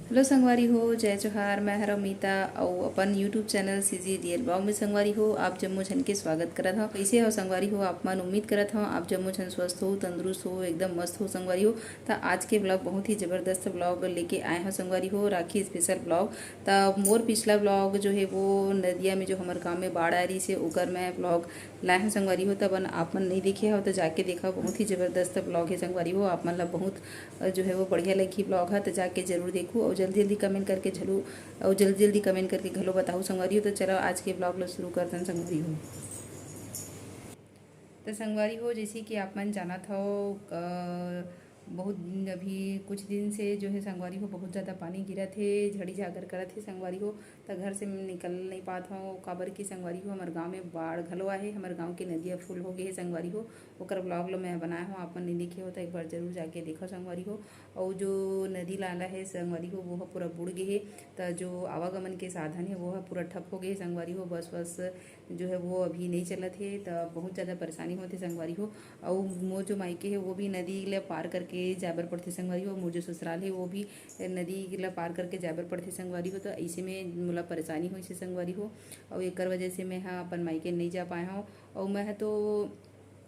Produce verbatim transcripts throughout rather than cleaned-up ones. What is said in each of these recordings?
Hello संगवारी हो, जय जोहार। मैं हर अमिता अउ अपन YouTube channel CG real blog में संगवारी हो आप जम्मो झन के स्वागत करत हव। कइसे हो संगवारी हो आप मन? उम्मीद करत हव आप जम्मो झन स्वस्थ हो, तंदुरुस्त हो, एकदम मस्त हो संगवारी हो। त आज के ब्लॉग बहुत ही जबरदस्त ब्लॉग लेके आए हव संगवारी हो, राखी स्पेशल ब्लॉग। त मोर पिछला ब्लॉग जो है वो नदिया में, जो हमर गांव में बाढ़ आ रही से, ओकर मैं ब्लॉग लाए हव संगवारी हो। तब आप मन नहीं देखे हो तो जाके देखा, बहुत ही जबरदस्त ब्लॉग है संगवारी हो। आप मन ला बहुत अ, जो है वो बढ़िया लगही ब्लॉग ह, त जाके जरूर देखू अउ जल्दी जल्दी कमेंट करके झलू अउ जल्दी जल्दी कमेंट करके घलो बताहू संगवारी हो। तो चलो आज के ब्लॉग ला शुरू करथन संगवारी हो। तो संगवारी हो, जैसे कि आप मन जानत हो, अ, बहुत दिन, अभी कुछ दिन से जो है संगवारी हो बहुत ज़्यादा पानी गिरत हे, झड़ी झागर करत हे संगवारी हो। त घर से निकल नहीं पात हव, काबर कि संगवारी हो हमर गांव में बाढ़ घलो आहे, हमर गांव के नदिया फुल हो गे हे संगवारी हो। ओकर ब्लॉग लो मैं बनाए हव, आप मन नहीं देखे हो त एक बार जरूर जाके देखो संगवारी हो। अउ जो नदी नाला है संगवारी हो, वो ह पूरा बुड़ गे हे। त जो आवागमन के साधन है वो ह पूरा ठप हो गे हे संगवारी हो। बस वस जो है वो अभी नहीं चलत हे, त बहुत ज़्यादा परेशानी होत हे संगवारी हो। अउ मोर जो मायके है वो भी नदी ले पार करके जाए बर पड़थे संगवारी हो। मोर जो ससुराल है वो भी नदी ला पार करके जाए बर पड़थे संगवारी हो। तो ऐसे में मोला परेशानी होइसे संगवारी हो, अउ एकर वजह से मैं ह अपन मायके नहीं जा पाए हव। अउ मैं ह तो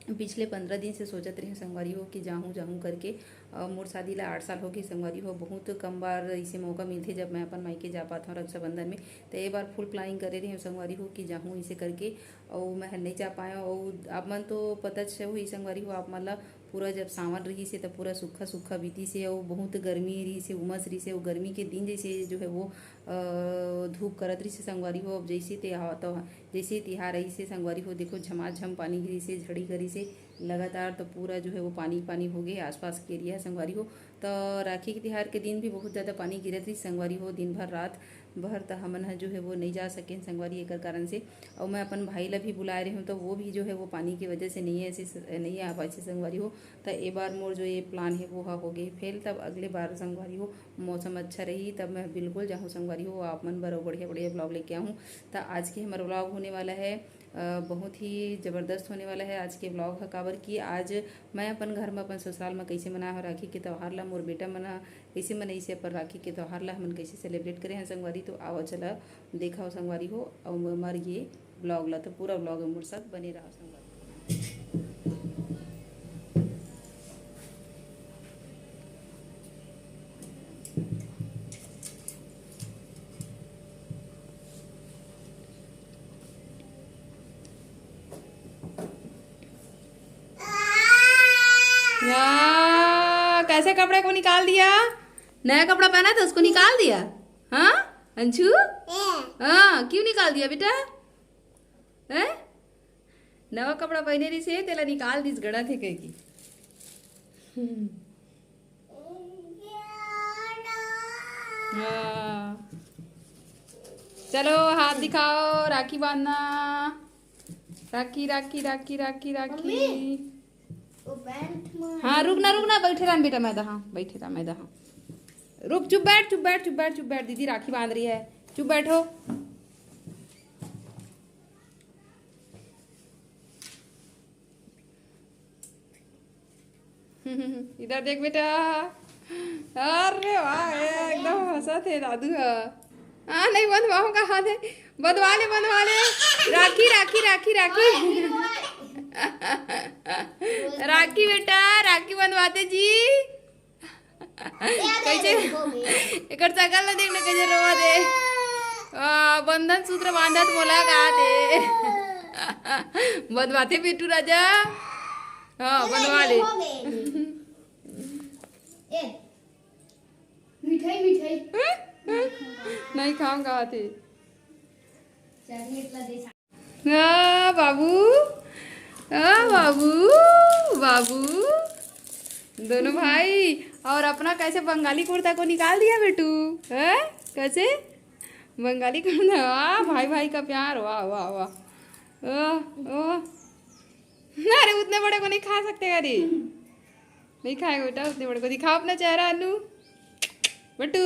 पिछले पंद्रह दिन से सोचत रहे संगवारी हो कि जाहूँ जाहूँ करके। अ, मोर शादी ला आठ साल हो गए संगवारी हो, बहुत कम बार इसे मौका मिलथे जब मैं अपन मायके जा पात हव रक्षाबंधन में। तो ये बार फुल प्लानिंग करे रहे संगवारी हो कि जाहूँ इसे करके, अउ मैं ह नहीं जा पाए हव। अउ आप मन तो पता च होही संगवारी हो, आप मन ला पूरा जब सावन रहिस हे, त पूरा सूखा सूखा बीतिस हे, अउ बहुत गर्मी रहिस हे, उमस रहिस हे, अउ गर्मी के दिन जैसे जो है वो, अ, धूप करत रहिस हे संगवारी हो। अब जैसे तिहार, तो जैसे तिहार आइस हे संगवारी हो, देखो झमाझम पानी गिरिस हे, झड़ी करिस हे लगातार, तो पूरा जो है वो पानी पानी हो गए आसपास के एरिया संगवारी हो। तो राखी के तिहार के दिन भी बहुत ज़्यादा पानी गिरत रहिस संगवारी हो, दिन भर रात भर त हमन ह जो है वो नहीं जा सकेन संगवारी एकर कारण से। अउ मैं अपन भाई ला भी बुलाए रहे हूँ, तो वो भी जो है वो पानी की वजह से नहीं ऐसे स-, नहीं आ पाए संगवारी हो। त ए बार मोर जो ये प्लान है वो ह हो गए फेल। तब अगले बार संगवारी हो मौसम अच्छा रही तब मैं बिल्कुल जाहूँ संगवारी हो, आप मन बर अउ बढ़िया बढ़िया ब्लॉग लेके आहूँ। त आज के हमर ब्लॉग होने वाला है, अ, बहुत ही ज़बरदस्त होने वाला है आज के ब्लॉग ह, काबर कि आज मैं अपन घर में अपन ससुराल में कैसे मनाए हो राखी के त्यौहार ला, मोर बेटा मन ह कइसे मनइसे अपन राखी के त्योहार ला हमन कइसे सेलिब्रेट करे हन संगवारी। तो आवा चला देखा हो संगवारी हो, अउ हमर ये ब्लॉग ला, तो पूरा ब्लॉग मोर साथ बने रहा संगवारी। वाह, कैसे कपड़े को निकाल दिया? नया कपड़ा पहना था, उसको निकाल दिया। हाँ अंशु? हाँ, क्यों निकाल दिया बेटा? हैं? नवा कपड़ा पहने रही से तेला निकाल दिस, गड़ा थे कह की। हम्म। हाँ। चलो हाथ दिखाओ, राखी बांधना। राखी, राखी, राखी, राखी, राखी। मम्मी, वो pant में हाँ, रुक ना, रुक ना, बैठे रहा बेटा, मैं दहा, बैठे रहा, मैं दहा। रुक, चुप बैठ, चुप बैठ, चुप बैठ, चुप बैठ, दीदी राखी बांध रही है, चुप बैठो। इधर देख बेटा, अरे वाह, एकदम हंसत हे दादू ह। हाँ, नहीं बंधवाऊंगा, हाँ दे, बंधवा ले, बंधवा ले। राखी, राखी, राखी, राखी। राखी बेटा, राखी बंधवाते जी। कैसे? एकर शकल ला देख ना, कैसे रोवा दे। आ, बंधन सूत्र बांधत मोला का दे। बंधवाते बेटू राजा। हाँ, बंधवा ले। ए, मिठाई, मिठाई। नहीं खाऊंगा आते। चॉकलेट ला दे। हाँ बाबू, हाँ बाबू, बाबू, दोनों भाई। और अपना कैसे बंगाली कुर्ता को निकाल दिया बेटू, हैं? कैसे बंगाली कुर्ता? वाह, भाई भाई का प्यार, वाह, वाह, वाह। ओह, ओह। अरे उतने बड़े को नहीं खा सकते, अरे नहीं खाएगा बेटा उतने बड़े को। दिखाओ अपना चेहरा अनु, बेटू।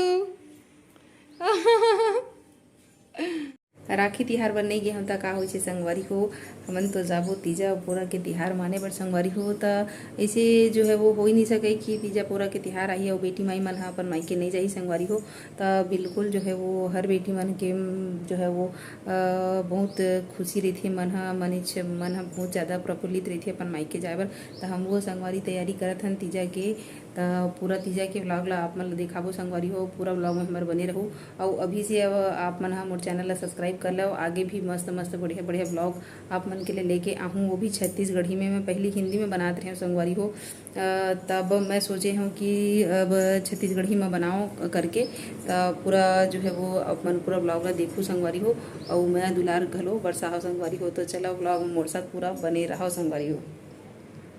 राखी तिहार बर नइ गे हन त का होइसे संगवारी हो, हमन तो जाबो तीजा पोरा के तिहार माने बर संगवारी हो। त ऐसे जो है वो हो ही नहीं सके कि तीजा पोरा के तिहार आही अउ बेटी माई मन ह अपन मायके नइ जाही संगवारी हो। त बिल्कुल जो है वो हर बेटी मन के, उम, जो है वो, अ, बहुत खुशी रहिथे मन ह, मनेच मन ह बहुत ज़्यादा प्रफुल्लित रहिथे अपन मायके जाए बर। त हम वो संगवारी तैयारी करत हन तीजा के। त पूरा तीजा के vlog ला आप मन ला देखाबो संगवारी हो, पूरा vlog में हमर बने रहू। अउ अभी से अब आप मन ह मोर channel ला subscribe कर लेव, आगे भी मस्त मस्त बढ़िया बढ़िया vlog आप मन के लिए लेके आहूँ, वो भी छत्तीसगढ़ी में। मैं पहली हिंदी में बनात रहेंव संगवारी हो, अ, तब मैं सोचे हूँ कि अब छत्तीसगढ़ी में बनाओ करके। त पूरा जो है वो आप मन पूरा vlog ला देखू संगवारी हो, अउ मैं दुलार घलो बरसाहव संगवारी हो। तो चलो vlog में मोर साथ पूरा बने रहो संगवारी हो।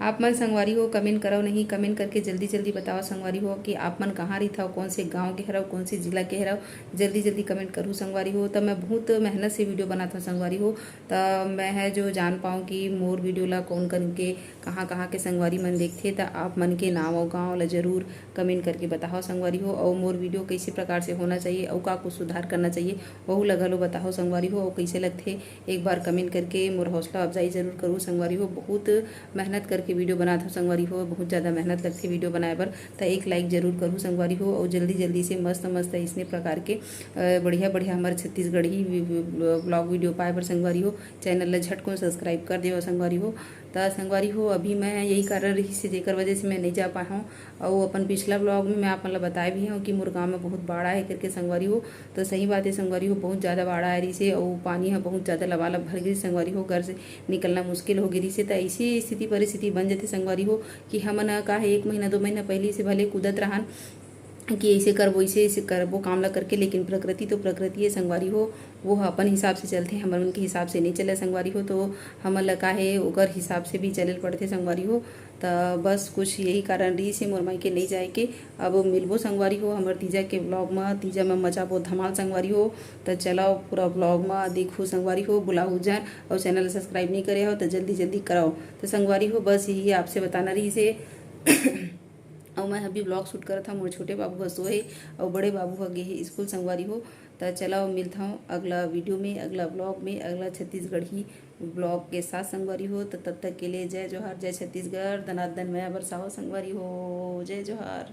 आप मन संगवारी हो comment करव नहीं, comment करके जल्दी जल्दी बताओ संगवारी हो कि आप मन कहाँ रहिथव, कौन से गांव के हरव, कौन से जिला के हरव, जल्दी जल्दी comment करू संगवारी हो। त मैं बहुत मेहनत से video बनात हूँ संगवारी हो, त मैं है जो जान पाऊँ कि मोर video ला कौन कौन के, कहाँ कहाँ के संगवारी मन देखथे। त आप मन के नाम अउ गांव ला जरूर comment करके बताओ संगवारी हो, अउ मोर video कैसे प्रकार से होना चाहिए अउ का कुछ सुधार करना चाहिए, वहू ला घलो बताओ संगवारी हो। अउ कैसे लगथे एक बार comment करके मोर हौसला अफजाई जरूर करू संगवारी हो। बहुत मेहनत करके video बनात हो संगवारी हो, बहुत ज़्यादा मेहनत लगथे video बनाए बर। त एक like जरूर करू संगवारी हो, अउ जल्दी जल्दी से मस्त मस्त इसने प्रकार के, अ, बढ़िया बढ़िया हमर छत्तीसगढ़ी vlog video पाए बर संगवारी हो, channel ला झटकुन subscribe कर देव संगवारी हो। त संगवारी हो, अभी मैं यही कारण रहिसे जेकर वजह से मैं नहीं जा पाए हूँ। अउ अपन पिछला vlog में मैं आप मन ला बताए भी हूँ कि मोर गाँव में बहुत बाढ़ आए करके संगवारी हो। तो सही बात है संगवारी हो, बहुत ज़्यादा बाढ़ आए रहिसे अउ पानी ह बहुत ज़्यादा लबालब भर गिस संगवारी हो, घर से निकलना मुश्किल हो गे रहिसे। त ऐसी स्थिति परिस्थिति बन जथे संगवारी हो कि हमन ह का है एक महीना दो महीना पहले से भले कूदत रहन कि ऐसे करबो, ऐसे, ऐसे करबो काम ला करके, लेकिन प्रकृति तो प्रकृति है संगवारी हो, वो ह अपन हिसाब से चलथे, हमर मन के हिसाब से नहीं चले संगवारी हो। तो हमन ला का है ओकर हिसाब से भी चले ल पड़थे संगवारी हो। त बस कुछ यही कारण रहिसे मोर मायके नहीं जाए के। अब मिलबो संगवारी हो हमर तीजा के vlog म, तीजा म मचाबो धमाल संगवारी हो। त चलाओ पूरा vlog म देखू संगवारी हो, बुलाहू झन अउ channel subscribe नहीं करे हो त जल्दी जल्दी कराओ। त संगवारी हो बस यही आपसे बताना रहिसे। अउ मैं अभी vlog shoot करत हूँ, मोर छोटे बाबू ह सोए अउ बड़े बाबू ह गे हे स्कूल संगवारी हो। त चलाओ मिलत हूँ अगला video में, अगला vlog में, अगला छत्तीसगढ़ी vlog के साथ संगवारी हो। त तब तक के लिए जय जोहार, जय छत्तीसगढ़, दनादन मया बरसाओ संगवारी हो, जय जोहार।